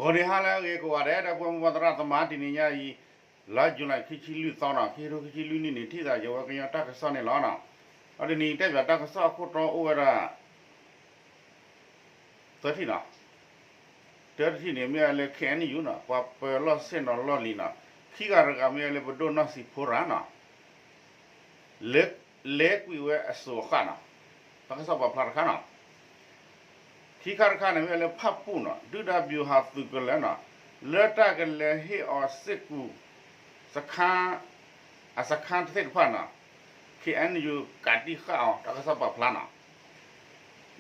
ဂီၤနံၤဟါလၢအဂ့ၤကိးဂၤဒဲး ဒီပုၢ်ဝဲၢ်မိၢ်ပၢ်သရၣ်သမါ တနံၤညါအံၤ လါယူၤလံ ခံဆံလွံၢ်သီနီၤ ခံကထိခံဆံလွံၢ်နံၣ်န့ၣ် ထံၣ်သးယဝဲကညီတၢ်ကစီၣ်န့ၣ်လီၤနီၤ. အဒ်န့ၣ်တဲဘၣ်တၢ်ကစီၣ်အခိၣ်တီအိၣ်ဝဲဒၣ် သၢထံၣ်နီၤ. တၢတထံၣ်န့ၣ် မ့ၢ်ဝဲလၢ ခ့ၣ်အဲၣ်ယူၣ်နီၤ ပှၤပၢၤလီၢ်ဆ့ၣ်နီၤလီၢ်လံၤနီၤ ခံဂၤတဂၤ မ့ၢ်ဝဲလၢပဒိၣ်နီၢ်စံဖိရၤနီၤ လဲၤကွံာ်ဝဲအစိၤအဃၣ်နီၤ. တၢ်ကစီၣ်ပာ်ဖျါတခါနီၤ. ခံခါတခါန့ၣ် မ့ၢ်ဝဲလၢဖၣ်ပူၣ်နီၤ ဒုၣ်ဒါဗျူဟာသုးကလၢၤနီၤ လၢတၢ်ကလဲၤဟ့ၣ်အီၤစ့ၢ်ကီး စခါ အစခါသ့ၣ်တဖၣ်နီၤ ခ့ၣ်အဲၣ်ယူၣ် ကးတံၢ်ဃာ်အီၤ တၢ်ကစီၣ်ပာ်ဖျါနီၤ.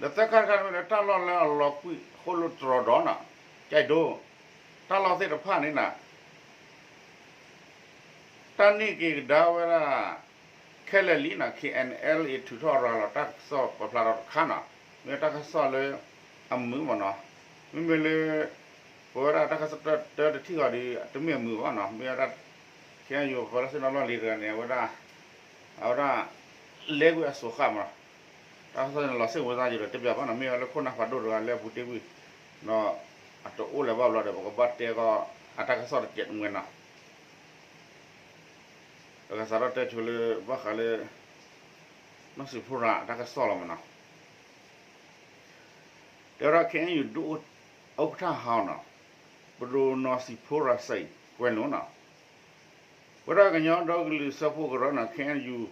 ဒီးသၢခါတခါန့ၣ် မ့ၢ်လၢတၢ်လီၢ်လၢအလီၤကွံာ်ဃိၣ်လိၣ်တြီၤဒီးနီၤ ကၠဲးဒိ တၢ်လီၢ်သ့ၣ်တဖၣ်န့ၣ်နီၤ တၢ်န့ၢ်က့ၤကဒါဝဲဒၣ် ခဲလၢာ်လံနီၤ ခ့ၣ်အဲၣ်အဲၣ်အ့ ထုးထီၣ်ရၤလီၤ တၢ်ကစီၣ်ပာ်ဖျါထီၣ်တခါနီၤ. မ့ၢ်တၢ်ကစီၣ်လၢအမုာ်မ့ၢ်နီၤ. မ့မ့ၢ်လၢ ပဝဲဒၣ်တၢ်ကစီၣ်တၢတထံၣ်ဃီဒီး တမ့ၢ်အမုာ်ဘၣ်နီၤ. မ့ၢ်ဝဲဒၣ် ခ့ၣ်အဲၣ်ယူၣ် ပၢၤလီၢ်ဆ့ၣ်နီၤလီၢ်လံၤတဂၤန့ၣ် အဝဲဒၣ် အဝဲဒၣ် လဲၤကွံာ်အစိၤဃၣ်မ့ၢ်နီၤ. တၢ်ကစီၣ်န့ၣ်လီၤစ့ၢ်ကီးဝဲသးယံၤဒီး တပျၢ်ဘၣ်နီၤ မ့ၢ်ဝဲလၢခိၣ်နၢ်ဖးဒိၣ်တဂၤလၢအပူၤတ့ၢ်ကွံာ် ဒီးအတအိၣ်လၢၤဘၣ်ဘျီဒီး ပကဘၣ်တဲကီး အတၢ်ကစီၣ်တကဲးတမှဲၤနီၤ. ပကစးထီၣ်တဲဆိလၢဘၣ်ဃးလၢ နီၢ်စံဖိရၤအတၢ်ကစီၣ်လီၤမ့ၢ်နီၤ. တဲဝဲဒၣ် ခ့ၣ်အဲၣ်ယူၣ် ဒုဥက္ကဋ္ဌဟောင်းနီၤ ပဒိၣ်နီၢ်စံဖိရၤစံ ကွဲးလိာ်နီၤ. ပဝဲဒၣ်ကညီဒီကလုာ်စၢဖှိၣ်ကရၢနီၤ ခ့ၣ်အဲၣ်ယူၣ်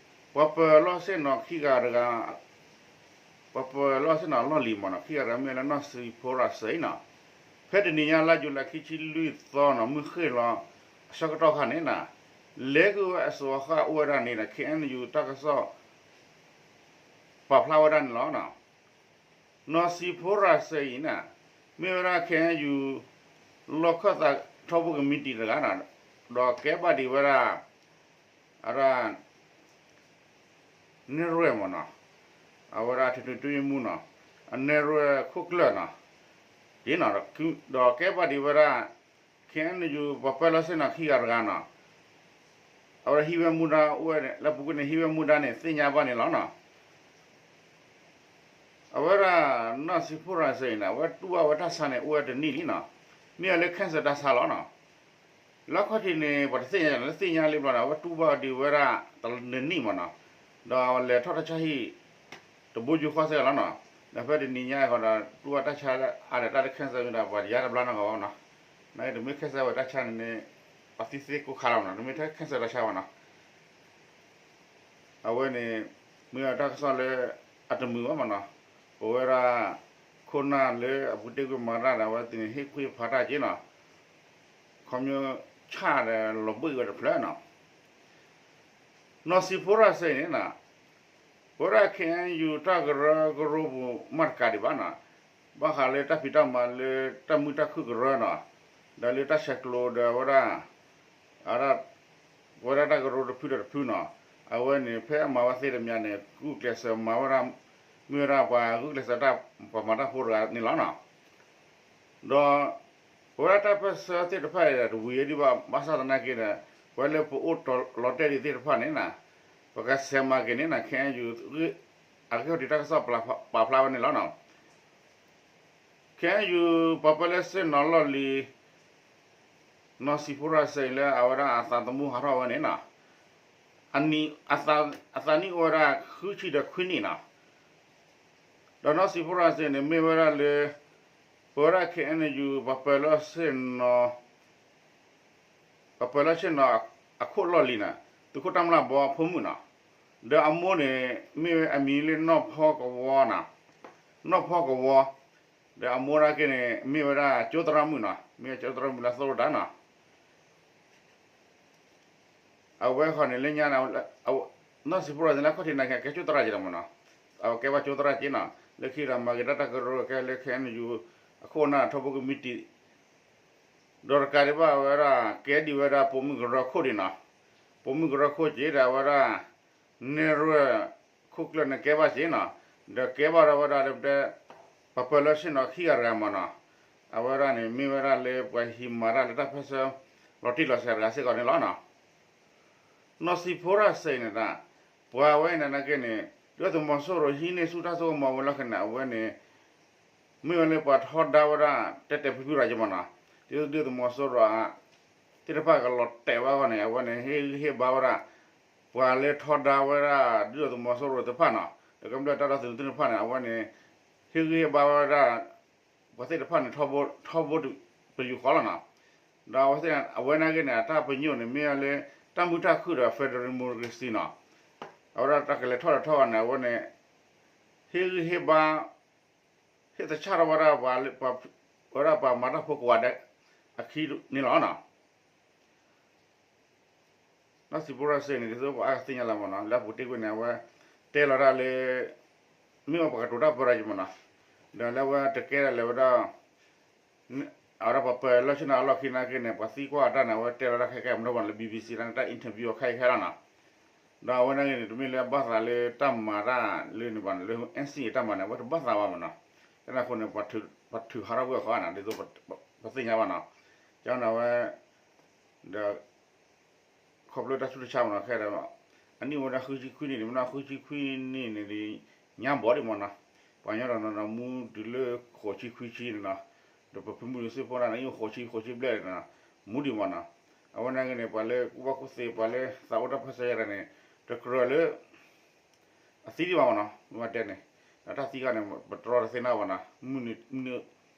ပှၤပၢၤလီၢ်ဆ့ၣ်နီၤခံဂၤတဂၤ ပှၤပၢၤလီၢ်ဆ့ၣ်နီၤလီၢ်လံၤမ့ၢ်နီၤ ခံဂၤတဂၤမ့ၢ်လၢနီၢ်စံဖိရၤစံနီၤ. ဖဲတနံၤညါလါယူၤလံ ခံဆံလွံၢ်သီနီၤ မုၢ်ဃ့ၢ်လီၤ အဆၢကတီၢ်ခါန့ၣ်နီၤ လဲၤကွံာ်ဝဲအစိၤအဃၣ်အိၣ်ဝဲဒၣ်န့ၣ်ဒီး ခ့ၣ်အဲၣ်ယူၣ် တၢ်ကစီၣ် ပာ်ဖျါဝဲဒၣ်န့ၣ်လီၤ. နီၢ်စံဖိရၤစံအံၤန့ၣ် မ့ၢ်ဝဲဒၣ် ခ့ၣ်အဲၣ်ယူၣ် လီၢ်ခၢၣ်သးထီဘိကမံးတံာ်တဂၤနီၤ ဒီးကဲဘၣ်ဒံးဝဲဒၣ် အဝဲဒၣ် နဲၣ်ရွဲၣ်မ့ၢ်နီၤ အဝဲဒၣ် ထွဲထွဲတွံမူနီၤ အနဲၣ်ရွဲၣ်ခိၣ်ကျၢၢ်နီၤ က့နီၤ ဒီးကဲဘၣ်ဒံးဝဲဒၣ် ခ့ၣ်အဲၣ်ယူၣ် ပှၤပၢၤလီၢ်ဆ့ၣ်နီၤခံဂၤတဂၤနီၤ အဝဲဒၣ်ဟံးဝဲမူဒါအိၣ်ဝဲ လၢပူၤကွံာ်န့ၣ် ဟံးဝဲမူဒါန့ၣ် သ့ၣ်ညါဘၣ်န့ၣ်လီၤနီၤ. အဝဲဒၣ် နီၢ်စံဖိရၤစံအံၤန့ၣ် အဝဲတူၢ်ဘၣ်ဝဲတၢ်ဆါန့ၣ် အိၣ်ဝဲတနံၣ်လံနီၤ မ့ၢ်ဝဲလၢ cancer တၢ်ဆါလီၤနီၤ. လၢခီၣ်ထံးန့ၣ် ပှၤတသ့ၣ်ညါလၢသ့ၣ်ညါလံဘျီန့ၣ် အဝဲတူၢ်ဘၣ်ဒံးဝဲဒၣ်တနံၣ်မ့ၢ်နီၤ ဒီးလဲၤထီၣ်တၢ်ဆါဟံၣ် တဘိယူၢ်ဃီစဲလီၤနီၤ. ဒီးဖဲတနံၤညါအံၤဃီဒီး တူၢ်ဘၣ်တၢ်ဆါလၢအါဒီးတၢ်လၢ cancer မ့ၢ်ဒီး ပှၤတယါတဘျါနီတဂၤဘၣ်နီၤ. နာ်က့တမ့ၢ် cancer ဝဲတၢ်ဆါန့ၣ်န့ၣ် ပှၤသံသ့ကိးခါလီၤမ့ၢ်နီၤ တမ့ၢ်ထဲ cancer တၢ်ဆါဘၣ်နီၤ. အဝဲန့ၣ် မ့ၢ်ဝဲတၢ်ကစီၣ်လၢအတမုာ်ဘၣ်မ့ၢ်နီၤ. ပဝဲဒၣ် ခိၣ်နၢ်လၢအပူၤတ့ၢ်ကွံာ်မၤတၢ်ဒီး အဝဲသ့ၣ်န့ၣ် ဟ့ၣ်ခွံဖးတၢ်က့နီၤ ခီဖျိဆၣ်ဒီးလီၤဘှံးဝဲတဖျၢၣ်နီၤ. နီၢ်စံဖိရၤစံအံၤန့ၣ်နီၤ ပဝဲဒၣ် ခ့ၣ်အဲၣ်ယူၣ် တၢ်ကရၢကရိပူၤမ့ၢ်တကးဒံးဘၣ်နီၤ ဘၣ်ဃးလၢတၢ်ဖံးတၢ်မၤလၢတၢ်မုာ်တၢ်ခုၣ်ကရၢနီၤ ဒီးလၢတၢ်ဆဲးကျိးဒီးဝဲဒၣ် အဝဲဒၣ် ပဝဲဒၣ်တၢ်ကရၢတဖုဒီးတဖုနီၤ အဝဲန့ၣ် ဖဲအမၤဝဲသ့တမံၤန့ၣ် ဂုာ်ကျဲးစၢးမၤဝဲဒၣ် မ့ၢ်ဝဲဒၣ်ပှၤဂုာ်ကျဲးစၢးတၢ်ပှၤမၤတၢ်ဖိတဂၤန့ၣ်လီၤနီၤ. ဒီး ပဝဲဒၣ်တၢ်ပၢၢ်ဆၢသ့ၣ်တဖၣ်အံၤဒီး တဝံၤဒံးဘၣ် ဘၣ်ဆၣ်သနာ်က့ဒီး ပဝဲလၢပအိၣ်တီလီၤတဲာ်ဒံးသ့ၣ်တဖၣ်န့ၣ်နီၤ ပကဆဲးမၤက့ၤန့ၣ်နီၤ ခ့ၣ်အဲၣ်ယူၣ် အဂ့ၢ်ဒ်တၢ်ကစီၣ်ပာ်ဖျါဝဲန့ၣ်လီၤနီၤ. ခ့ၣ်အဲၣ်ယူၣ် ပှၤပၢၤလီၢ်ဆ့ၣ်နီၤလီၢ်လံၤ နီၢ်စံဖိရၤစံအံၤလၢ အဝဲဒၣ်အသးသမူဟးထီၣ်ဝဲန့ၣ်နီၤ အသးနံၣ်အိၣ်ဝဲဒၣ်ဃုဆံဒီးခွံနံၣ်နီၤ. ဒီးနီၢ်စံဖိရၤစံန့ၣ် မ့ၢ်ဝဲဒၣ်လၢ ပဝဲဒၣ် ခ့ၣ်အဲၣ်ယူၣ် ပှၤပၢၤလီၢ်ဆ့ၣ်နီၤ ပှၤပၢၤလီၢ်ဆ့ၣ်နီၤအခိၣ်လီၢ်လံၤနီၤ သုးခိၣ်တၢ်မျၢ်ဘီအဖိမုၣ်နီၤ. ဒီးအမိၢ်န့ၣ် မ့ၢ်ဝဲအမံၤလၢနီၢ်ဖီကဝီၤနီၤ နီၢ်ဖီကဝီၤ ဒီးအမိၢ်ဒၣ်က့န့ၣ် မ့ၢ်ဝဲဒၣ်ကၠိသရၣ်မုၣ်နီၤ မ့ၢ်ကၠိသရၣ်မုၣ်လၢသိၣ်လိတၢ်နီၤ. အဝဲဃီန့ၣ် လၢညါန့ၣ် နီၢ်စံဖိရၤစံလၢခီၣ်ထံးန့ၣ် ကဲကၠိသရၣ်က့ၤလီၤမ့ၢ်နီၤ. အဝဲကဲဘၣ်ကၠိသရၣ်က့ၤနီၤ လၢခံဒီးမၤက့ၤတၢ်တၢ်ကရၢကဲလၢ ခ့ၣ်အဲၣ်ယူၣ် အခိၣ်အနၢ်ထီဘိကမံးတံာ် ဒီးတကးဒံးဘၣ်ဝဲဒၣ် ကဲဒံးဝဲဒၣ်ပိာ်မုၣ်ကရၢခိၣ်ဒံးနီၤ. ပိာ်မုၣ်ကရၢခိၣ်က့ၤဒီးအဝဲဒၣ် နဲၣ်ရွဲၣ်ခိၣ်ကျၢၢ်န့ၣ် ကဲဘၣ်က့ၤနီၤ. ဒီးကဲဘၣ်ဒီးဝဲဒၣ်လၢပတဲ ပှၤပၢၤလီၢ်ဆ့ၣ်နီၤခံဂၤတဂၤမ့ၢ်နီၤ. အဝဲဒၣ်န့ၣ် မ့ၢ်ဝဲဒၣ်လၢပှၤဟံးမၤတၢ်လၢတၢ်ပၢၢ်ဆၢ လီၤတံၢ်လီၤဆဲးတဂၤစ့ၢ်ကီးန့ၣ်လီၤနီၤ. နီၢ်စံဖိရၤစံန့ၣ် ပှၤဝဲန့ၣ်နာ်က့န့ၣ် ဒုၣ်ဒါသုးမီၤစိရိၤဟံးန့ၢ်ဆူၣ်တၢ်စိကမီၤဝဲလီၤခဲန့ၣ် အဝဲန့ၣ် မ့ၢ်ဝဲလၢပှၤထီဒါဝဲဒၣ် တဲတဲဖုဖုရၤက့မနီၤ, ဒ်သိးဒုၣ်ဒါသုးမီၤစိရိၤ သ့ၣ်တဖၣ်ကလီၤတဲာ်ဝဲအဂီၢ်န့ၣ် အဝဲန့ၣ် ဟ့ၣ်ဂံၢ်ဟ့ၣ်ဘါဝဲဒၣ် ပှၤလၢထီဒါဝဲဒၣ် ဒုၣ်ဒါသုးမီၤစိရိၤသ့ၣ်တဖၣ်နီၤ, ဒီးကမျၢၢ်တၢ်ဒီသဒၢသုးသ့ၣ်တဖၣ်န့ၣ် အဝဲန့ၣ် ဟ့ၣ်ဂံၢ်ဟ့ၣ်ဘါဝဲဒၣ် ပှၤသ့ၣ်တဖၣ်န့ၣ် ထီဘိတပယူာ်ဃီလီၤနီၤ. ဒီးအဝဲသ့ၣ်အဝဲန့ၣ်က့န့ၣ် အတၢ်ပညိၣ်န့ၣ် မ့ၢ်ဝဲလၢ တၢ်မုာ်တၢ်ခုၣ်ဒီး federal democracy နီၤ, အဝဲဒၣ်တၢ်ကလဲၤထီၣ်လဲၤထီၣ်အဂီၢ်န့ၣ် အဝဲန့ၣ် ဟ့ၣ်ဂံၢ်ဟ့ၣ်ဘါ ဟ့ၣ်သဆၣ်ထီၣ်ဝဲဒၣ်ပှၤ ဝဲဒၣ်ပှၤမၤတၢ်ဖိကိးဂၤဒဲး အခံန့ၣ်လီၤနီၤ. နီၢ်စံးဖိရၢ်စ့ၣ်န့ၣ် ဒ်သိးပှၤအါဂၤသ့ၣ်ညါလၢမနီၤ လၢအပူၤတ့ၢ်ကွံာ်န့ၣ် အဝဲတဲလီၤတၢ်လၢ မ့ၢ်ဝဲပှၤကတိၤတၢ်ပၢတၢ်က့မနီၤ, ဒီးလၢအဝဲတကဲဒၣ်လၢဝဲဒၣ် အဝဲဒၣ်ပှၤပၢလီၢ်ဆ့ၣ်နီၤအလီၢ်ခံနာ်က့န့ၣ် ပှၤသံကွၢ်တၢ်န့ၣ် အဝဲတဲလီၤတၢ်ခဲကဲမနီၤ ပှၤလၢ BBC တၢ်န့ၣ် တၢ် interview အခဲအံၤခဲလီၤနီၤ. ဒီးအဝဲနာ်က့န့ၣ် တမ့ၢ်လၢအဘၣ်သးလၢတၢ်မၤတၢ်လၢန့ၣ်ဘၣ်န့ၣ် လၢ NCA တၢ်မၤန့ၣ် အဝဲတဘၣ်သးဘၣ်မနီၤ. တၢ်န့ၣ်အဃိန့ၣ် ပှၤထုးဟးထီၣ်ကွံာ်အဃိန့ၣ် ဒ်သိးပသ့ၣ်ညါဘၣ်နီၤ. ကန့ၣ်အဝဲ ဒီး ခီဖျိတၢ်ဆူးတၢ်ဆါမနီၤ ခဲဒီး အနံၣ်အိၣ်ဝဲဒၣ်ဃုဆံခွံနံၣ်န့ၣ် မ့ၢ်နီၤ ဃုဆံခွံနံၣ်န့ၣ်ဒီး ညါဘီဒံးမနီၤ, ပှၤကညီဒီးနီၤ မူတုၤလၢဃိးဆံခွံဆံန့ၣ်နီၤ, ဒီးပဖုမုၢ်ဒုးစ့ၢ်ဖိဒၣ်န့ၣ် အံၤဃိးဆံ ဃိးဆံဘျဲၣ်န့ၣ်နီၤ, မူဒံးမနီၤ. အဝဲနာ်က့န့ၣ် ပှၤလၢကူၣ်ဘၣ်ကူၣ်သ့ ပှၤလၢသးအိၣ်တၢ်ပၢၢ်ဆၢယၤန့ၣ် တကြၢးလၢ အသံဒံးဘၣ်မနီၤ, မ့ၢ်တဲန့ၣ် ဒီးတၢ်သံခါန့ၣ် ပတြီတသ့နီၤဘၣ်နီၤ, မုၢ်နံ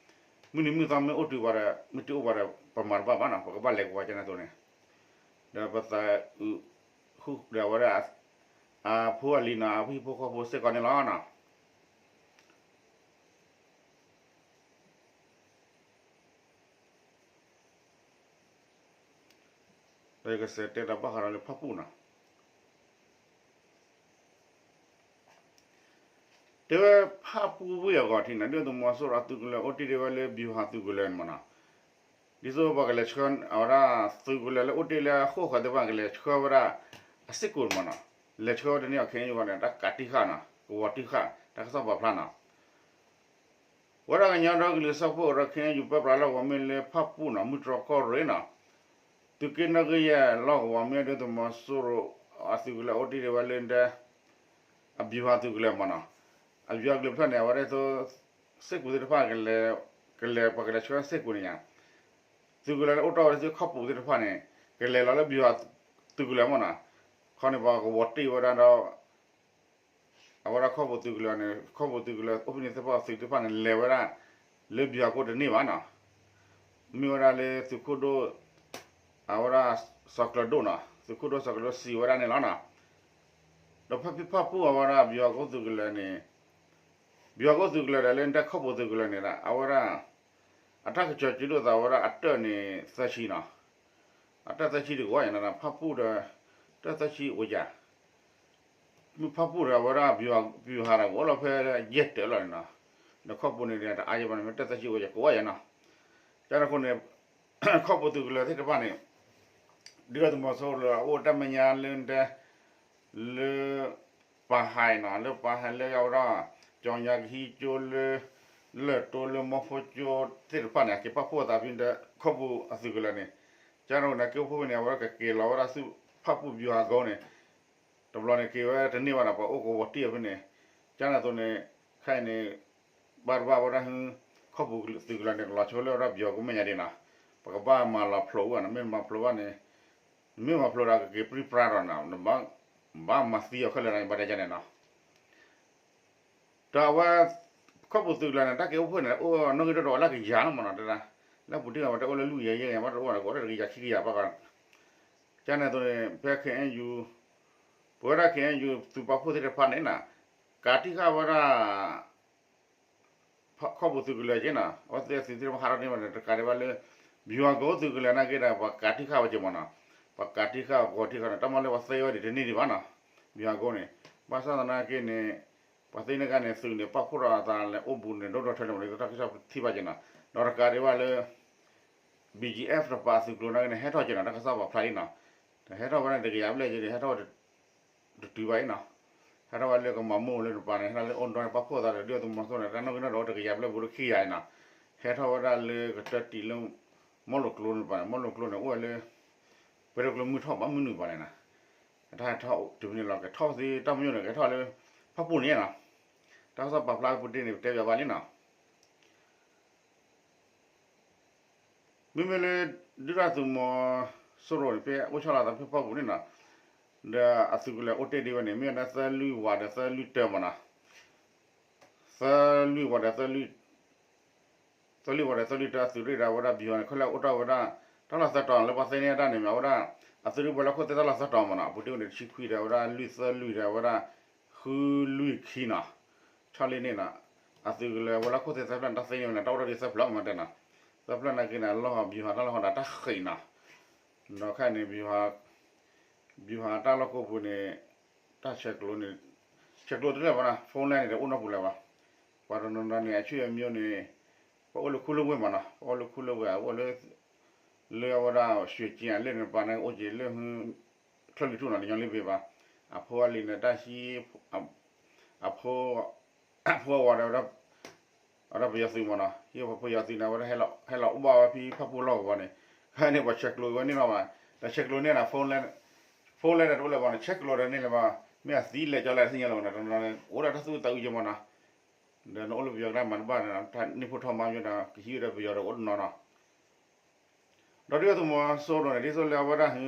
ၤမုၢ်သီမ့ၢ်အိၣ်တုၤဘၣ်ဒီး မ့ၢ်တအိၣ်ဘၣ်ဒီး ပမၤတဘၣ်ဘၣ်နီၤ, ပကဘၣ်လဲၤကွၢ်ကန့ၣ်အသိးန့ၣ် ဒီးပသးအုးဃုာ်ဒီးဝဲဒၣ် အဖိအလံၤနီၤ, အဟံၣ်ဖိဃီဖိစ့ၢ်ကီးန့ၣ်လီၤနီၤ. ဒီးယကစးတဲဒီးဘၣ်ဃးဒီးလၢဖၣ်ပူၣ်နီၤ. တဲဝဲဖၣ်ပူၣ်ဝ့ၢ်အဂီၢ်ထံးန့ၣ် ဒုၣ်ဒါသုးမီၤစိရိၤအသုးကလၢၤအိၣ်တ့ၢ်ဒံးဝဲလၢ ဗျူဟာ သုးကလၢၤန့ၣ်မနီၤ. ဒ်သိးပှၤကလဲၤဆှၢ အဝဲဒၣ်သုးကလၢၤလၢအိၣ်တ့ၢ်လၢအဃိၣ်ဃၢၤသ့ၣ်တဖၣ် ကလဲၤဆှၢဝဲဒၣ် အစ့ၢ်ကီးန့ၣ်မနီၤ, လဲၤဆှၢဝဲတန့ၢ်အီၤခဲအံၤန့ၣ် တၢ်ကးတံၢ်ဃာ်နီၤ, ကဝီၤတံၢ်ဃာ် တၢ်ကစီၣ်ပာ်ဖျါနီၤ. ဝဲဒၣ်ကညီဒီကလုာ်စၢဖှိၣ်ဒီး ခ့ၣ်အဲၣ်ယူၣ် ပၢပြးလီၢ်ကဝီၤမ့ၢ်လၢဖၣ်ပူၣ်နီၤ, မုၢ်တြီၢ်ကီၢ်ရ့ၣ်နီၤ, သုးက့နီၣ်ဂံၢ်ယဲၢ်လီၢ်ကဝီၤမ့ၢ် ဒုၣ်ဒါသုးမီၤစိရိၤအသုးကလၢၤအိၣ်တ့ၢ်ဒံးဝဲလၢ အဗျူဟာ သုးကလၢၤမနီၤ. အဗျူဟာ ကလုာ်ဖျၢၣ်န့ၣ် အဝဲဒၣ်သိး စ့ၢ်ကီးသ့ၣ်တဖၣ် ကလဲၤ ပှၤကလဲၤဆှၢစ့ၢ်ကီးန့ၣ်ညါ, သုးကလၢၤလၢအိၣ်တ့ၢ်ဝဲဒၣ်သုးခီၣ်ပူၤသ့ၣ်တဖၣ်န့ၣ် ကလဲၤလီၤလၢ ဗျူဟာ သုးကလၢၤမနီၤ. ခီန့ၣ် ပှၤကဝီၤတံၢ်ဝဲဒၣ်ဒီး အဝဲဒၣ်ခီၣ်ပူၤသုးကလၢၤန့ၣ် ခီၣ်ပူၤသုးကလၢၤ အိၣ်ဖဲန့ၣ်သ့ၣ်တဖၣ် သုးသ့ၣ်တဖၣ်န့ၣ် လဲၤဝဲဒၣ် လၢ ဗျူဟာကုန်း တန့ၢ်ဘၣ်နီၤ. မ့ၢ်ဝဲဒၣ်လၢသုးခိၣ်ဒိၣ် အဝဲဒၣ်စီၤကျၢၤဒိၣ်နီၤ, သုးခိၣ်ဒိၣ်စီၤကျၢၤဒိၣ်စံးဝဲဒၣ်န့ၣ်လီၤနီၤ. ဒီးဖဲဖဲဖၣ်ပူၣ်အဝဲဒၣ် ဗျူဟာကုန်း သုးကလၢၤန့ၣ် ဗျူဟာကုန်း သုးကလၢၤဒီးလၢ တၢ်ခီၣ်ပူၤသုးကလၢၤန့ၣ် အဝဲဒၣ် အတၢ်ကစီၤစုၤဒိၣ်သးဝဲဒၣ်အတၢၢ်န့ၣ်သၢဆံနီၤ. အတၢၢ်သၢဆံတကဝီၤယါနီၤ, ဖၣ်ပူၣ်ဒီး တၢၢ်သၢဆံအိၣ်ယါ, မ့ၢ်ဖၣ်ပူၣ်ဒီးအဝဲဒၣ် ဗျူဟာ ဒီးကအိၣ်လီၤဖဲယဲၢ်တၢၢ်လီၤန့ၣ်နီၤ. ဒီးခီၣ်ပူၤန့ၣ်ဒီးတအါယါဘၣ်န့ၣ် မ့ၢ်တၢၢ်သၢဆံအိၣ်ယါ ကဝီၤယါနီၤ. ကန့ၣ်အဃိန့ၣ် ခီၣ်ပူၤသုးကလၢၤသ့ၣ်တဖၣ်န့ၣ် ဒုၣ်ဒါသုးမီၤစိရိၤအအိၣ်တၢ်မဲာ်ညါလၢတဲ လၢ ပၢ်ဟဲနီၤ, လၢပၢ်ဟဲလၢအဝဲဒၣ် ကၠီၤညါကဟံးကၠိလၢ လၢၢ်တိလၢမီဖိကၠိသ့ၣ်တဖၣ်န့ၣ် အက့ၤပာ်ဖှိၣ်အသးဖဲန့ၣ်ဒီး ခီၣ်ပူၤအသုးကလၢၤန့ၣ်, ကန့ၣ်အဃိန့ၣ် က့ၤအိၣ်ဖှိၣ်ဖဲန့ၣ် အဝဲကက့ၤလီၤဝဲဒၣ်ဆူဖၣ်ပူၣ် ဗျူဟာကုန်း န့ၣ်, တဘျီန့ၣ် က့ၤဝဲတန့ၢ်ဘၣ်နီၤ, ပှၤအိၣ်ကဝီၤတံၢ်အီၤဖဲန့ၣ်, ကန့ၣ်အသိးန့ၣ် ခဲအံၤန့ၣ် ဘၣ်တဘၣ်ဝဲဒၣ် ခီၣ်ပူၤသုးကလၢၤန့ၣ် ကလီၤဆိလၢဝဲဒၣ် ဗျူဟာကုန်း မဲာ်ညါဒံးနီၤ, ပကဘၣ်မၤလီၤဖျိးဝဲနီၤ, မ့ၢ်မၤဖျိးဘၣ်န့ၣ် နမ့ၢ်မၤဖျိးဒီး ကက့ၤပြံပြါဒီးနီၤ, နဘၣ်မၤသံအီၤခဲလၢာ်န့ၣ် ဘၣ်တဲကန့ၣ်နီၤ. ဒီးအဝဲ ခီၣ်ပူၤသုးကလၢၤန့ၣ် တၢ်က့ၤအိၣ်ဖှိၣ်န့ၣ် အိၣ်နီၣ်ဂံၢ်ဒိၣ်ဒီး လၢကယၤလီၤမနီၤ, တဲဒၣ် လၢပူၤတ့ၢ်ဂၤ ပှၤတအိၣ်လၢလွံၢ်ကယၤယဲၢ်ကယၤ ဘၣ်တအိၣ်ဒီး ကအိၣ်လၢတကယၤခံကယၤဘၣ်ကီး, ကန့ၣ်အသိးန့ၣ် ဖဲ ခ့ၣ်အဲၣ်ယူၣ် ပဝဲဒၣ် ခ့ၣ်အဲၣ်ယူၣ် သုးပာ်ဖှိၣ်သ့ၣ်တဖၣ်န့ၣ်နီၤ, ကးတံၢ်ဃာ်ဝဲဒၣ် ခီၣ်ပူၤသုးကလၢၤက့နီၤ, အဝဲသ့ၣ်သုးသ့ၣ်တဖၣ်ဟးထီၣ်န့ၢ်ဘၣ်န့ၣ် တကးဒံးဘၣ်လၢ ဗျူဟာကုန်း သုးကလၢၤနာ်က့ဒီး ပှၤကးတံၢ်ဃာ်ဝဲက့မနီၤ, ပှၤကးတံၢ်ဃာ် ပှၤကီၤတံၢ်ဃာ်န့ၣ် တၢ်မၤလၢပှၤသ့ဝဲဒၣ်တန့ၢ်ဒံးဘၣ်နီၤ, ဗျူဟာကုန်း န့ၣ်, ဘၣ်ဆၣ်သနာ်က့န့ၣ် ပှၤသ့န့ၢ်ကန့ၣ် သုးန့ၣ် ပာ်ဖှိၣ်ထီၣ်အသးလဲၤအိၣ်ဘူးန့ၣ် ဒိၣ်ထီၣ်ထီထီၣ်န့ၣ် တၢ်ကစီၣ်ထံၣ်ဘၣ်က့နီၤ, ဒီးတကးဒံးဘၣ်လၢ BGF တပၤသုးကျိၤနာ်က့န့ၣ် ဟဲထီၣ်က့နီၤ, တၢ်ကစီၣ်ပာ်ဖျါလံနီၤ, တဟဲထီၣ်ဝဲဒၣ်တကယၤဘျဲၣ်က့ဒီး ဟဲထီၣ်ဝဲ တတုၤဘၣ်အံၤနီၤ, ဟဲထီၣ်ဝဲလၢကမၤမိၢ်လၢတပၤန့ၣ် ဟဲထီၣ်လၢအိၣ်ဒီန့ၣ် ပာ်ဖှိၣ်သးဒီး ဒုၣ်ဒါသုးမီၤစိရိၤန့ၣ် တၢ်နီၣ်ဂံၢ်နီၣ်ဒွးအိၣ်တကယၤဘျဲၣ်ဘူးလၢခံကယၤအံၤနီၤ, ဟဲထီၣ်ဝဲဒၣ်လၢကတၢၢ်တံၢ်လၢ မီလိာ်ကျိန့ၣ်တပၤန့ၣ် မီလိာ်ကျိန့ၣ် အိၣ်ဝဲလၢ ပှဲၤဒီးကျိမုၢ်ထီၣ်ဘၣ်မုၢ်နုာ်ပၤန့ၣ်နီၤ, တၢ်ဟဲထီၣ်တုၤဖဲန့ၣ်လီၤ ကထီၣ်သ့တၢ်ပညိၣ်န့ၣ် ကဟဲထီၣ်လၢ ဖၣ်ပူၣ်န့ၣ်နီၤ, တၢ်ကစီၣ်ပာ်ဖျါပူၤတ့ၢ်န့ၣ် ပတဲပၠးဘၣ်လံနီၤ, မ့မ့ၢ်လၢ ဒုၣ်ဒါသုးမီၤစိရိၤန့ၣ် ဖဲအိၣ်ဆီလီၤသးဖဲဖၣ်ပူၤန့ၣ်နီၤ, ဒီးအသုးကလၢၤအိၣ်တ့ၢ်ဒံးဝဲန့ၣ် မ့ၢ်ဝဲဒၣ်သၢလွံၢ်ဝးဒီးသၢလွံၢ်တၢမးနီၤ, သၢလွံၢ်ဝးဒီးသၢလွံၢ် သၢလွံၢ်ဝးဒီးသၢလွံၢ်တၢ အသုးရ့ၣ်ဒီးဝဲဒၣ် ဗျူဟာန့ၣ် ခဲလၢာ်အိၣ်တ့ၢ်ဝဲဒၣ် တၢ်လီၢ်သၢတီၤလၢပှၤသ့န့ၢ်တၢ်န့ၣ် မ့ၢ်ဝဲဒၣ် အသုးရ့ၣ်ဝဲၤလီၢ်ခိၣ်သ့ၣ်တၢ်လီၢ်သၢတီၤမးနီၤ, အပူၤတ့ၢ်ဝဲန့ၣ် တဆံခွံဒီးဝဲဒၣ်လွံၢ်သၢလွံၢ်ဒီးဝဲဒၣ် ဃုလွံၢ်ခံနီၤ, ဆီလ့န့ၣ်နီၤ, အသုးကလၢၤဝဲၤလီၢ်ခိၣ်သ့ၣ်သၢဖျၢၣ်န့ၣ် တၢ်သ့န့ၢ်ဝဲန့ၣ် တၢ်အိၣ်ထီၣ်ဒံးသၢဖျၢၣ်မးတဲနီၤ, သၢဖျၢၣ်နာ်က့န့ၣ် အလီၢ် ဗျူဟာ တၢ်လီၢ်ဟီဒီးတၢ်ဃံးနီၤ, ဒီးခဲအံၤန့ၣ် ဗျူဟာ ဗျူဟာ တၢ်လီၢ်ကိးပူၤန့ၣ် တၢ်ဆဲးကျိးန့ၣ် ဆဲးကျိးတလဲၣ်ဘၣ်နီၤ, phone line န့ၣ် တအိၣ်နီတပူၤလၢၤဘၣ်, ပှၤတနီၤနီၤန့ၣ် အဆွေမျိုးန့ၣ် ပှၤအိၣ်လၢခူလၢဝ့ၢ်မးနီၤ, ပှၤအိၣ်လၢခူလၢဝ့ၢ် အိၣ်လၢ လၢအဝဲဒၣ် ရွှေကျင် အလ့ၣ်န့ၣ် ပှၤန့ၣ်အိၣ်က့ၤလၢ ချၢၣ်လွံၢ်ထူၣ်နီၤ တညီလံဘ့ၣ်ဘၣ်, အဖိအလံၤန့ၣ် တၢ်ဟံး အဖိ အဖိအဝၤဒီး အဝဲဒၣ်ပယီၤသုးမးနီၤ, ဟံးပယီၤသုးန့ၣ် အဝဲဒၣ် ဟဲလီၤအိၣ်ဘၣ်ဝဲဖဲဖၣ်ပူၣ်လီၢ်ကဝီၤန့ၣ်, ခဲအံၤန့ၣ် ပှၤဆဲးကျိးဝဲန့ၣ်လီၤဘၣ်, တၢ်ဆဲးကျိးန့ၣ်နီၤ phone line တအိၣ်လၢၤဘၣ်နီၤ, ဆဲးကျိးဒီးန့ၣ်လၢၤဘၣ်, မ့ၢ်အသံလဲၤကၠီလဲၣ်တသ့ၣ်ညါလၢၤဘၣ်နီၤ, တနီၤန့ၣ် အိၣ်ဒၣ်တၢ်သူၣ်အုးသးအုးက့မးနီၤ, ဒီးနအိၣ်လၢပယီၤကဒါမၤတဘၣ်န့ၣ် တၢ်န့ၢ်ဖိထီၣ်မါမ့ၢ်ဒီး ကဟံးဝဲဒီးပယီၤဒီးအိၣ်တနီၤနီၤ ဒီးဒုၣ်ဒါသုးမီၤစိရိၤန့ၣ် ဒ်သိးလၢအဝဲဒၣ်ဟူ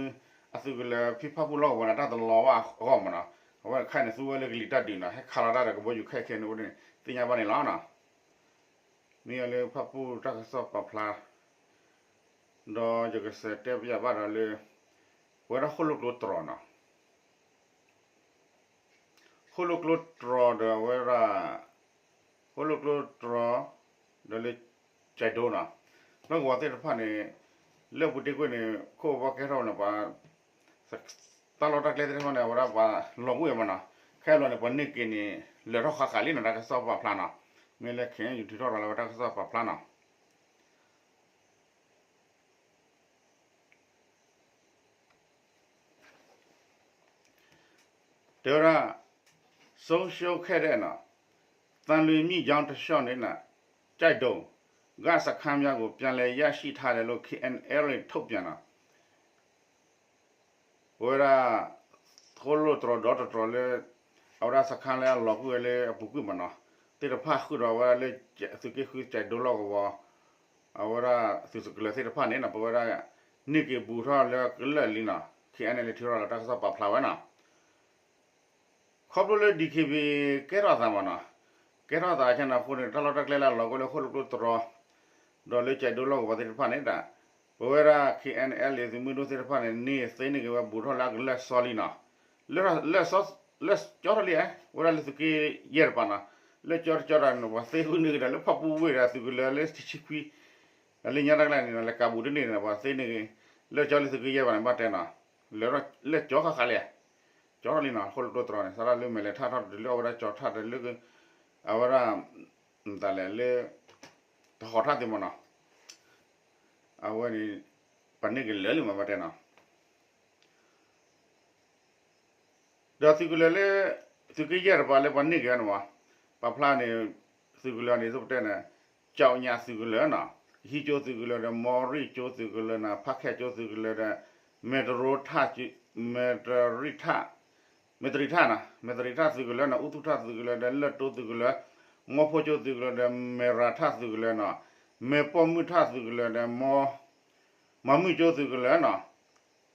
အသုးကလၢၤဖဲဖၣ်ပူၣ်လီၢ်ကဝီၤန့ၣ် တၢ်တလီၤဘၣ်အဂီၢ်မးနီၤ, အဝဲခဲအံၤန့ၣ် သူဝဲလၢကလံၤတၢ်ဒုးနီၤ, ဟဲခးလီၤတၢ်ဒီးကဘီယူၤခဲခဲန့ၣ်အိၣ်န့ၣ် သ့ၣ်ညါဘၣ်န့ၣ်လီၤနီၤ. မ့ၢ်လၢဖၣ်ပူၣ်တၢ်ကစီၣ်ပာ်ဖျါ ဒီးယကစးတဲပျးဘၣ်ဒီးလၢ ပဝဲဒၣ်ဃိၣ်လိာ်ကျိတြီၤနီၤ ဃိၣ်လိာ်ကျိတြီၤဒီးအဝဲဒၣ် ဃိၣ်လိာ်ကျိတြီၤ ဒီးလၢ ကၠဲးဒိနီၤ, လီၢ်ကဝီၤသ့ၣ်တဖၣ်န့ၣ် လၢပူၤတ့ၢ်ကွ့ၢ်န့ၣ် ခိၣ်ဘီကဲထီၣ်န့ၣ် ပှၤ တၢ်လီၢ်တၢ်ကျဲသ့ၣ်တဖၣ်န့ၣ် အဝဲဒၣ်ပှၤလီၤကွံာ်မးနီၤ, ခဲအံၤလီၤန့ၣ် ပှၤန့ၢ်က့ၤန့ၣ် လဲၤထီၣ်ဃၣ်ဃၣ်လံနီၤ တၢ်ကစီၣ်ပာ်ဖျါနီၤ, မ့ၢ်လၢ ခဲအံၤ ထုးထီၣ်ဒီးလၢဝဲတၢ်ကစီၣ်ပာ်ဖျါနီၤ တဲဝဲဒၣ် ဆုံးရှုံးခဲ့တဲ့ သံလွင်မြစ်ကြောင်းတစ်လျှောက်နဲ့ ကျိုက်ဒုံက စခန်းများကို ပြန်လည်ရရှိထားတယ်လို့ KNLA ထုတ်ပြန်တာ ပဝဲဒၣ် ဃိၣ်လိာ်တြီၤဒီတြီၤလၢ အဝဲဒၣ်စခန်းလၢအလီၤကွံာ်ဝဲလၢအပူၤကွံာ်မးနီၤ, သ့ၣ်တဖၣ်ဃုာ်ဒီးဝဲဒၣ်လၢ သုးက့ဃု ကၠဲးဒိလီၢ်ကဝီၤ အဝဲဒၣ်သုးကလၢၤသ့ၣ်တဖၣ်န့ၣ်နီၤ ပဝဲဒၣ် န့ၢ်က့ၤဘူးထီၣ်လၢကလၢာ်လံနီၤ, KNLA ထုးထီၣ်လီၤတၢ်ကစီၣ်ပာ်ဖျါဝဲနီၤ ခီဖျိလၢ DKBA ကဲထီၣ်အသးမးနီၤ, ကဲထီၣ်အသးဆၢန့ၣ်အဃိန့ၣ် တၢ်လီၢ်တၢ်ကျဲလၢအလီၤကွံာ်လၢဃိၣ်လိာ်ကျိတြီၤ ဒီးလၢကၠဲးဒိလီၢ်ကဝီၤသ့ၣ်တဖၣ်န့ၣ်ဒီး ပဝဲဒၣ် KNLA သုးမုၢ်ဒိၣ်သ့ၣ်တဖၣ်န့ၣ် န့ၢ်သ့န့ၢ်က့ၤဝဲဘူးထီၣ်လၢအကလၢာ်စီလံနီၤ, လၢ လၢကၠီထီၣ်လံဧါ, ဝဲဒၣ်လၢသုးက့ယဲၢ်တပၤနီၤ, လၢကၠီတကၠီတၢ်န့ၣ် ပှၤသ့ဃုန့ၢ်က့ၤဒီးလၢဖၣ်ပူၣ်ဝ့ၢ်ဒီးသုးကလၢၤလၢတဆံခွံ ဒီးလၢညါတၢ်ကျဲန့ၣ်နီၤ လဲၤကးဘူးတန့ၢ်န့ၣ် ပှၤသ့န့ၢ်က့ၤ လၢကၠီလၢသုးက့ယဲၢ်ဘၣ်န့ၣ် ဘၣ်တဲနီၤ, လၢကၠီဃၣ်ဃၣ်လံဧါ, ကၠီထီၣ်လံနီၤ ဃိၣ်လိာ်ကျိတြီၤန့ၣ် စးထီၣ်လၢမဲာ်လဲၤထၣ်ထီၣ်တလၢအဝဲဒၣ်ကၠီထၣ်တလၢ အဝဲဒၣ် မတၤလဲၣ်လၢ တဟီၣ်ထၣ်သ့မးနီၤ, အဝဲန့ၣ် ပှၤန့ၢ်က့ၤလၢာ်လံမး ဘၣ်တဲနီၤ ဒီးသုးကလၢၤလၢ သုးက့ယဲၢ်တပၤလၢပှၤန့ၢ်က့ၤန့ၣ်မး ပာ်ဖျါန့ၣ် သုးကလၢၤန့ၣ် သုပတဲန့ၣ် ကၠီညၣ်သုးကလၢၤနီၤ, ဟံကၠိသုးကလၢၤဒီး မီရံကၠိသုးကလၢၤနီၤ, ဖးခဲကၠိသုးကလၢၤဒီး မဲတရိထၣ် မဲတရံထၣ် မဲတရံထၣ်နီၤ, မဲတရံထၣ်သုးကလၢၤနီၤ, အူသူၣ်ထၣ်သုးကလၢၤဒီး လၢၢ်တိသုးကလၢၤ, မီဖိကၠိသုးကလၢၤဒီး မဲရၤထၣ်သုးကလၢၤနီၤ, မဲပိာ်မုၣ်ထၣ်သုးကလၢၤဒီး မီ မီမုၢ်ကၠိသုးကလၢၤနီၤ,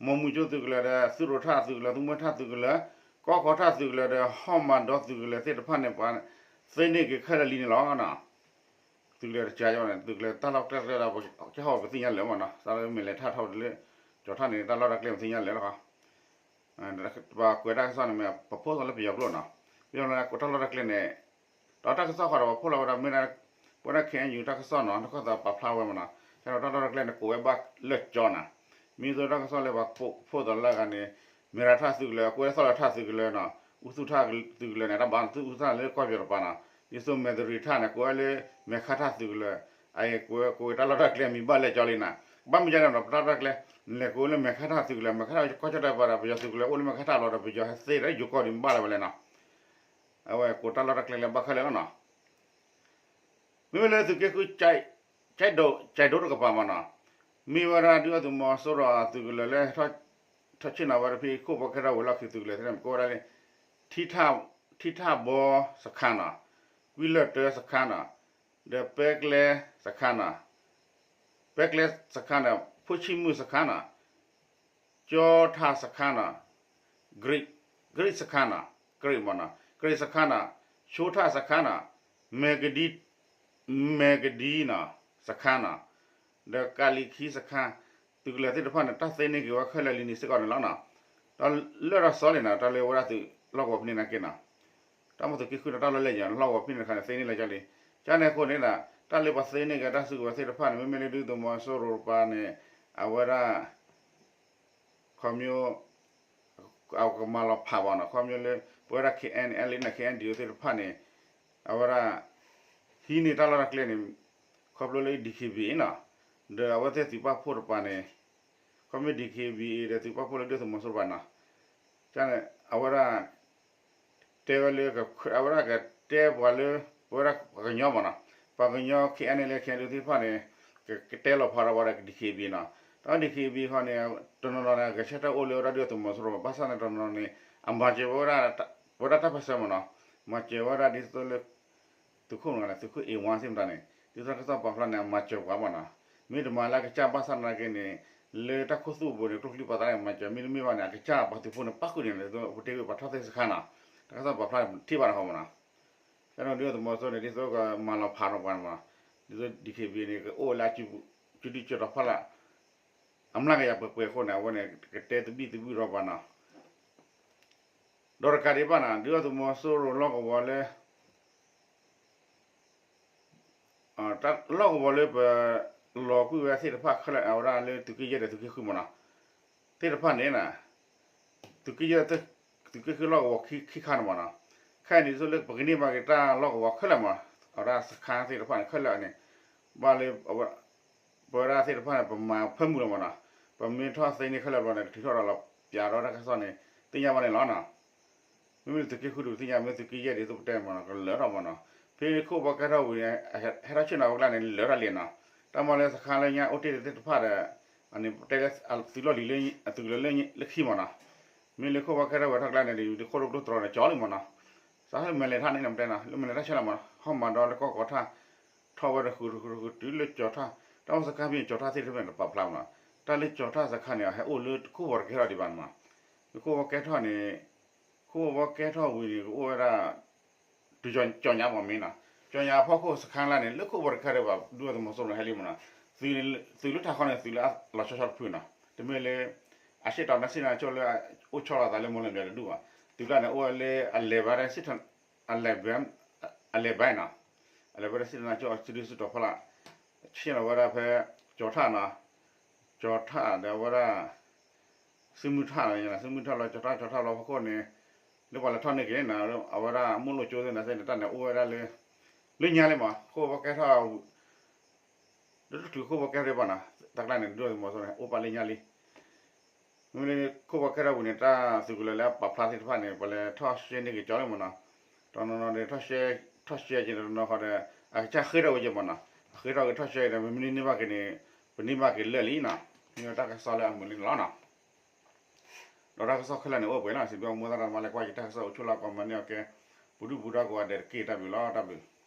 မီမုၢ်ကၠိသုးကလၢၤဒီး သုးရိၣ်ထၣ်သုးကလၢၤ, သူမွဲထၣ်သုးကလၢၤ, ကီၢ်ခီထၣ်သုးကလၢၤဒီး ဟီၣ်မၤဒီသုးကလၢၤသ့ၣ်တဖၣ်န့ၣ် ပှၤသ့န့ၢ်က့ၤခဲလၢာ်လံန့ၣ်လီၤနီၤ. သုးကလၢၤတကးယီန့ၣ် သုးကလၢၤတၢ်လီၢ်တၢ်ကျဲဒီး ကဟီၣ်ပသ့ၣ်ညါလၢာ်မးနီၤ, စးလၢမဲာ်လဲၤထၣ်ထီၣ်တလၢ ကၠီထၣ်န့ၣ် တၢ်လီၢ်တၢ်ကျဲပသ့ၣ်ညါလၢာ်လီၤ. ပှၤကွဲးတၢ်ကစီၣ်န့ၣ်မ့ၢ် ပဖိသီလၢပယီၤကျိာ်နီၤ, ပယီၤကျိာ်န့ၣ် ကိးတၢ်လီၢ်တၢ်ကျဲန့ၣ် ဒီးတၢ်ကစီၣ်ဃီဒီးပှၤဖီၣ်လီၤဝဲဒၣ်မ့ၢ်ဒၣ် ပဝဲဒၣ် ခဲအံၤယူၤ တၢ်ကစီၣ်နီၤ တၢ်ကစီၣ်ပာ်ဖျါဝဲမးနီၤ, ကဲဒီးတၢ်လီၢ်တၢ်ကျဲန့ၣ် ကိးဝဲဘၣ်လၢကၠီနီၤ, မ့ၢ်သိးတၢ်ကစီၣ်လၢပှၤဖီၣ်သီလၢအဂၤန့ၣ် မဲရၤထၣ်သုးကလၢၤ ကိးဝဲသီလၢထၣ်သုးကလၢၤနီၤ, အူသူၣ်ထၣ်သုးကလၢၤန့ၣ် တၢ်ဘၣ်သုးအူသူၣ်ထၣ်လၢကီၢ်ပယီၤတပၤနီၤ, ဒ်သိးမဲတရံထၣ်န့ၣ် ကိးဝဲလၢမဲခါထၣ်သုးကလၢၤ, အအံၤ ကိးဝဲတၢ်လီၢ်တၢ်ကျဲမံၤဘၣ်လၢကၠီလံနီၤ, ဘၣ်မ့ၢ်ဒ်န့ၣ်ဒီး ပတၢ်လီၢ်တၢ်ကျဲ လဲၤကိးလၢမဲခါထၣ်သုးကလၢၤ, မဲခါထၣ်ကီၢ်ကၠီၣ်တဲၣ်ပၤဒီး ပယီၤသုးကလၢၤအိၣ်လၢမဲခါထၣ်လီၤဒီး ပယီၤဟဲသ့ဒီးယိၤကီၢ်ဒံးဘၣ်လၢၤဝဲလဲၣ်နီၤ အဝဲကိးတၢ်လီၢ်တၢ်ကျဲလၢဘၣ်ခဲလၢာ်လီၤနီၤ. မ့မ့ၢ်လၢသုးက့ဃု ကၠဲးဒိ ကၠဲးဒိတကပၤမးနီၤ, မ့ၢ်ဝဲဒၣ်ဒုၣ်ဒါသုးမီၤစိရိၤအသုးကလၢၤလၢ ထီၣ်ဆ့ၣ်နီၤဝဲဒၣ်ဖဲခိၣ်ဘီကဲထီၣ်ဝဲၤလီၢ်ခံသုးကလၢၤသ့ၣ်တဖၣ်န့ၣ် ကိးဝဲဒၣ်လၢ ထံထၣ်ဘီစခန်းနီၤ, ကွံလၢၢ်တၢစခန်းနီၤ, ဒီးပဲကျဲစခန်းနီၤ, ပဲ ပဲကျဲစခန်းနီၤ, ဖိဆံမုၣ်စခန်းနီၤ, ကၠီထၣ်စခန်းနီၤ, ကရံးစခန်းနီၤ, ကရံးမနီၤ, ကရံးစခန်းနီၤ, ဆိထၣ်စခန်းနီၤ, မဲကဒံ, မဲကဒံနီၤ, စခန်းနီၤ, ဒီးကးလံၤခံစခန်း, သုးကလၢၤသ့ၣ်တဖၣ်န့ၣ် တၢ်သ့န့ၢ်က့ၤဝဲခဲလၢာ်လံန့ၣ်စ့ၢ်ကီးန့ၣ်လီၤနီၤ. တၢ်လၢတၢ်စီလံနီၤ, တၢ်လၢဝဲဒၣ်သုးလီၢ်ကဝီၤဖဲန့ၣ်နာ်က့နီၤ တၢ်မ့ၢ်သုးက့ဃုဒီးတၢ်လီၢ်လဲၢ်ယၤ လီၢ်ကဝီၤဖဲန့ၣ်တခါန့ၣ် သ့န့ၢ်လၢကၠီလံ. ကန့ၣ်အဃိန့ၣ်ဒီး တၢ်လၢပှၤသ့န့ၢ်က့ၤတၢ်စုကဝဲၤသ့ၣ်တဖၣ်န့ၣ် မ့မ့ၢ်လၢဒုးသုးမီၤစိရိၤတပၤန့ၣ် အဝဲဒၣ် ခီဖျိ အကမၤလီၤဖးဘၣ်နီၤ, ခီဖျိလၢ ပဝဲဒၣ် K N L န့ၣ် K N D O သ့ၣ်တဖၣ်န့ၣ် အဝဲဒၣ် ဟံးန့ၢ်တၢ်လီၢ်တၢ်ကျဲန့ၣ် ခီဖျိလၢ D K B A နီၤ, ဒီးအဝဲသ့ၣ်သုးပာ်ဖှိၣ်တပၤန့ၣ် ခီဖျိ D K B A ဒီးသုးပာ်ဖှိၣ်လၢဒုးသုးမီၤစိရိၤတပၤနီၤ, ကန့ၣ် အဝဲဒၣ် တဲဝဲလၢ အဝဲဒၣ်ကတဲပှၤလၢ ပဝဲဒၣ်ပှၤကညီမနီၤ, ပှၤကညီ K N L K N D O သ့ၣ်တဖၣ်န့ၣ် ကတဲလီၤဖးဒီးဝဲဒၣ် D K B A နီၤ, ဒီး D K B A ဃီန့ၣ် တနီၤနီၤန့ၣ် အဂဲၤဆၢထၢၣ်အိၣ်လၢဝဲဒၣ်ဒုးသုးမီၤစိရိၤဘၣ်, ဘၣ်ဆၣ်န့ၣ်တနီၤနီၤန့ၣ် အမၤစၢၤဝဲဒၣ် ဝဲဒၣ်တၢ်ပၢၢ်ဆၢမနီၤ, မၤစၢၤဝဲဒၣ်ဒ်သိးလၢ သုးခိၣ်န့ၣ် သုးခိၣ် A one သ့ၣ်မတၤန့ၣ် ဒ်သိးတၢ်ကစီၣ်ပာ်ဖျါန့ၣ် အမၤစၢၤပှၤမနီၤ, မ့ၢ်တမၤလၢအကစၢ်ဘၣ်ဆၣ်နာ်က့န့ၣ် လၢတၢ်ခိၣ်သူၣ်အပူၤန့ၣ် ကျိချံပှၤသးန့ၣ် မၤစၢၤ မ့တမ့ၢ်ဘၣ်န့ၣ် အကစၢ်ပှၤသုးဖိန့ၣ် ပၣ်ဃုာ်န့ၣ် ဒ်သိးပတဲဝဲပှၤထီၣ်သ့ၣ်စခါနီၤ, တၢ်ကစီၣ်ပာ်ဖျါထံၣ်ဘၣ်တခီမနီၤ, ကဲဒုးသုးမီၤစိရိၤန့ၣ် ဒ်သိးကမၤလီၤဖးဒီးပှၤမနီၤ, ဒ်သိး D K B A န့ၣ် ကအိၣ်လၢ ကၠူဒံကၠူတီၤဖီလာ် အမျးကယၤပှဲၤပှဲၤအဃိန့ၣ် အဝဲန့ၣ် ကတဲသဘံၣ်သဘုၣ်ဒီးပှၤနီၤ, ဒီးတကးဒံးဘၣ်နီၤ ဒုးသုးမီၤစိရိၤလီၢ်ကဝီၤလၢ လီၢ်ကဝီၤလၢပ လီၤကွံာ်ဝဲသ့ၣ်တဖၣ်ခဲလၢာ် အဝဲဒၣ်လၢသုးက့ယဲၢ်ဒီးသုးက့ဃုမနီၤ, သ့ၣ်တဖၣ်န့ၣ် သုးက့ယဲၢ် သုးက့ဃုလီၢ်ကဝီၤခံခါန့ၣ်မနီၤ, ခဲအံၤန့ၣ်ဒ်သိးလၢပကန့ၢ်ဘၣ်က့ၤတၢ်လီၢ်ကဝီၤခဲလၢာ်မနီၤ, အဝဲဒၣ်စခါသ့ၣ်တဖၣ်န့ၣ် ခဲလၢာ်န့ၣ် ဘၣ်လၢ ပဝဲဒၣ်သ့ၣ်တဖၣ်န့ၣ် ပမၤဖၢမုၢ်လီၤမနီၤ, ပမ့ၢ်ထီၣ်သ့န့ၢ်ခဲလၢာ်ဘျီန့ၣ် ကထုးထီၣ်ဒီးလီၤပၠးဒီးတၢ်ကစီၣ်န့ၣ် သ့ၣ်ညါဘၣ်န့ၣ်လီၤနီၤ. မ့မ့ၢ်သုးက့ဃုဒုးသ့ၣ်ညါ မ့ၢ်သုးက့ယဲၢ်ဒ်သိးပတဲမနီၤ ကလၢာ်ထီၣ်မနီၤ, ဖဲခိၣ်ဘီကဲထီၣ်ဝံၤန့ၣ် ဟဲထီၣ်ဆ့ၣ်နီၤဝဲကျါန့ၣ် လၢာ်ထီၣ်လံနီၤ, တၢ်မၤလၢစခါလၢညါအိၣ်တ့ၢ်သ့ၣ်တဖၣ်ဒီး အန့ၣ်ပတဲလၢသုးလီၢ်လံၤလၢ သုးကလၢၤလၢခံမနီၤ, မ့ၢ်လၢခိၣ်ဘီကဲထီၣ်ဝဲထီၣ်ကျါန့ၣ် ဒ်ခိၣ်တဘျီတြီၤန့ၣ် ကၠီလံမနီၤ, စးထီၣ်လၢမဲာ်လဲၤထၣ်န့ၣ် နမတဲနီၤ လၢမဲာ်လဲၤထၣ်ဆဲလီၤမနီၤ ဟီၣ်မၤဒီးလၢကီၢ်ကီထၣ် ထီၣ်ဝဲတဃုတဃုတဃုတုၤလၢကၠီၤထၣ်, တၢ်အိၣ်စခါဖဲန့ၣ် ကၠီၤထၣ်သ့ၣ်တဖၣ်န့ၣ် တပာ်ဖျါမနီၤ, တၢ်လၢကၠီၤထၣ်စခါန့ၣ် ဟဲအိၣ်လၢခိၣ်ဘီတကဲထီၣ်ဒံးဘၣ်မနီၤ, လၢခိၣ်ဘီကဲထီၣ်န့ၣ် ခိၣ်ဘီကဲထီၣ်ဝံၤန့ၣ် ကအိၣ်ဝဲဒၣ် တုၤကၠီၤညါမ့ၢ်နီၤ, ကၠီၤညါအဖီခိၣ်စခါလၢန့ၣ် လၢခိၣ်ဘီတကဲထီၣ်ဒံးဘၣ် ဒုးသုးမီၤစိရိၤန့ၣ်ဟဲလံမနီၤ, သုးလၢတၢ်ခီန့ၣ် သုးလၢအလီၤဆီဆီတဖုနီၤ, တမ့ၢ်လၢ အရှေ့တောင်တိုင်းစစ်ဌာနချုပ်လၢ အိၣ်ဆီလီၤသးလၢမိၢ်လၢၢ်ဘျီတဒူၣ်ဘၣ်, သုးကျါန့ၣ် အိၣ်ဝဲလၢအလဲၤဘါ အလဲၤဘါနီၤ, အလဲၤဘါနီၤ, အလဲၤဘါဒီးစစ်ဌာနချုပ်စုဒုစုတီၤဖီလာ် ဆ့ၣ်နီၤဝဲဒၣ်ဖဲ ကၠီၤထၣ်နီၤ, ကၠီၤထၣ်ဒီးအဝဲဒၣ် စုမုၢ်ထၣ်နီၤ, စုမုၢ်ထၣ်လီၤ ကၠီၤထၣ် ကၠီၤထၣ်လီၤဖီခိၣ်န့ၣ် လၢပှၤလဲၤထီၣ်န့ၢ်က့ၤန့ၣ်နီၤ, အဝဲဒၣ်မိၢ်လိၣ်ကၠိသ့ၣ်န့ၣ် တၢ်န့ၣ်အိၣ်ဝဲဒၣ်လၢ လၢညါလံမး ခိၣ်ဘီကဲထီၣ် လၢတချုးခိၣ်ဘီကဲထီၣ်ဘၣ်နီၤ, တၢ်ကျါန့ၣ် ဒုးသုးမီၤစိရိၤန့ၣ် အိၣ်ပာ်လၢညါလံ. မ့မ့ၢ်လၢခိၣ်ဘီကဲထီၣ်ဝံၤန့ၣ် တၢ်သုးကလၢၤလၢအပာ်ဖျါသ့ၣ်တဖၣ်န့ၣ် ပှၤလဲၤထီၣ်ရှဲန့ၢ်က့ၤကၠီလံမးနီၤ, တနီၤနီၤန့ၣ် ထီၣ်ရှဲ ထီၣ်ရှဲက့ၤတနီၤဃီဒီး အကစၢ်ဃ့ထီၣ်ဝဲက့ၤမးနီၤ, အဃ့ထီၣ်က့ၤထီၣ်ရှဲဒီး မ့မ့ၢ်န့ၢ်ဘၣ်က့ၤန့ၣ် ပန့ၢ်ဘၣ်က့ၤလၢာ်လံနီၤ, မ့ၢ်တၢ်ကစီၣ်လၢအမုာ်လံန့ၣ်လီၤနီၤ. ဒီးတၢ်ကစီၣ်ခဲလၢာ်န့ၣ် အိၣ်ပှဲၤလီၤ, စံးဘျုးမိၢ်သရၣ်မၤလၢကွၢ်ယတၢ်ကစီၣ်အိၣ်ဆိၣ်လၢကီၢ်မၤန့ၢ်အီၤကဲ ပူၤဒုၣ်ပူၤဒါကိးဂၤဒဲးတက့ၢ် တၢ်ဘျုးလီၤ တၢ်ဘျုး